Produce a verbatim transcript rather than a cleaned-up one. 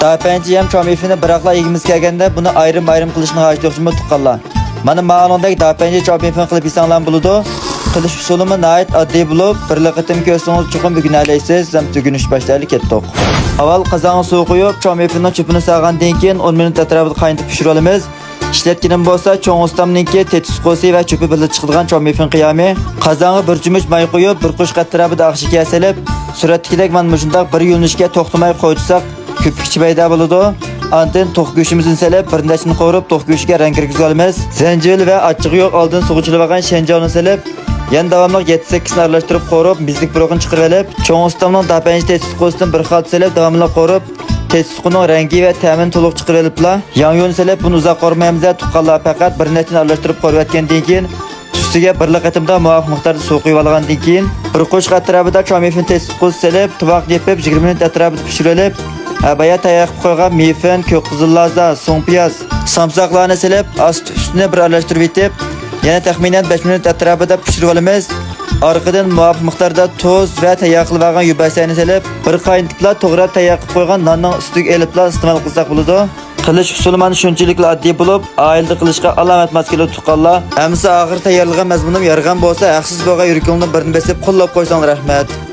داپەنجى ھەم چاۋمىفېننى بىراقلا يېگۈمىز كەلگەندە، بۇنى ئايرىم-ئايرىم قىلىشنىڭ ھاجىتى يوق جۇمۇ تۇغقانلار. مانا ماۋۇنىڭدەك داپەنجى چاۋمىفېن قىلىپ يېسەڭلارمۇ بولىدۇ. قىلىش ئۇسۇلىمۇ ناھايىتى ئاددىي بولۇپ، بىرلا قېتىم كۆرسىڭىز چوقۇم ئۆگىنەلەيسىز. ھەم ئۆگىنىش باشلايلى، كەتتۇق. ئاۋۋال قازانغا سۇ قۇيۇپ، چاۋمىفېننىڭ چۆپىنى سالغاندىن كېيىن ئون مىنۇت ئەتراپىدا قاينىتىپ پىشۇرۇۋالىمىز. ئىشلەتكىنىم بولسا چوڭ ئۇستامنىڭكى تېتى سۇقۇسى ۋە چۆپى بىللە چىقىدىغان چاۋمىفېن قىيامى. قازانغا بىر چۆمۈچ ماي قۇيۇپ، بىر قوشۇق ئەتراپىدا ئاق شېكەر سېلىپ، سۈرەتتىكىدەك مانا مۇشۇنداق بىر يۆنىلىشكە توختىماي قويۇتساق، كۆپۈكچە پەيدا بولىدۇ. ئاندىن توخۇ گۆشىمىزنى سېلىپ، بىر نەچچىنى قورۇپ، توخۇ گۆشىگە رەڭ كىرگۈزۈۋالىمىز. زەنجىۋىل ۋە ئاچچىقى يوق ئالدىن سۇغا چىلىۋالغان شەنجاۋنى سېلىپ، يەنە داۋاملىق يەتتە-سەككىزنى ئارىلاشتۇرۇپ قورۇپ، مېزىلىك پۇرىقىنى چىقىرىۋېلىپ، چوڭ ئۇستامنىڭ داپەنجى تېتى سۇقۇسىدىن بىر خالتا سېلىپ، داۋاملىق قورۇپ، تېتى سۇقىنىڭ رەڭگى ۋە تەمىنى تولۇق چىقىرىۋېلىپلا، ياڭيۇنى سېلىپ، بۇنى ئۇزاق قورۇمايمىز، تۇغقانلار، پەقەت بىر نەچچىنى ئارىلاشتۇرۇپ قورۇۋەتكەندىن كېيىن، ئۈستىگە بىرلا قېتىمدا مۇۋاپىق مىقداردا سۇ قۇيۇۋالغاندىن كېيىن، بىر قوشۇق ئەتراپىدا چاۋمىفېن تېتى سۇقۇسى سېلىپ، تۇۋاقنى يېپىپ، يىگىرمە مىنۇت ئەتراپىدا پىشۇرۇۋېلىپ، ھە، بايا تەييار قىلىپ قويغان مېفىن، كۆك قىزىل لازا، سۇڭپىياز، سامساقلارنى سېلىپ، ئاستى-ئۈستىنى بىر ئارىلاشتۇرۇۋېتىپ، يەنە تەخمىنەن بەش مىنۇت ئەتراپىدا پىشۇرۇۋالىمىز. ئارقىدىن مۇۋاپىق مىقداردا تۇز ۋە تەييار قىلىۋالغان يۈبەسەينى سېلىپ، بىر قاينىتىپلا توغراپ تەييار قىلىپ قويغان ناننىڭ ئۈستىگە ئېلىپلا ئىستېمال قىلساق بولىدۇ. قىلىش ئۇسۇلى مانا شۇنچىلىكلا ئاددىي بولۇپ، ئائىلىدە قىلىشقا ئالامەت ماس كېلىدۇ تۇغقانلار. ئەمىسە ئاخىرى تەييارلىغان مەزمۇنۇم يارىغان بولسا، ھەقسىز بولغان يۈرىكىڭدىن بىرنى بېسىپ قوللاپ قويساڭلار رەھمەت.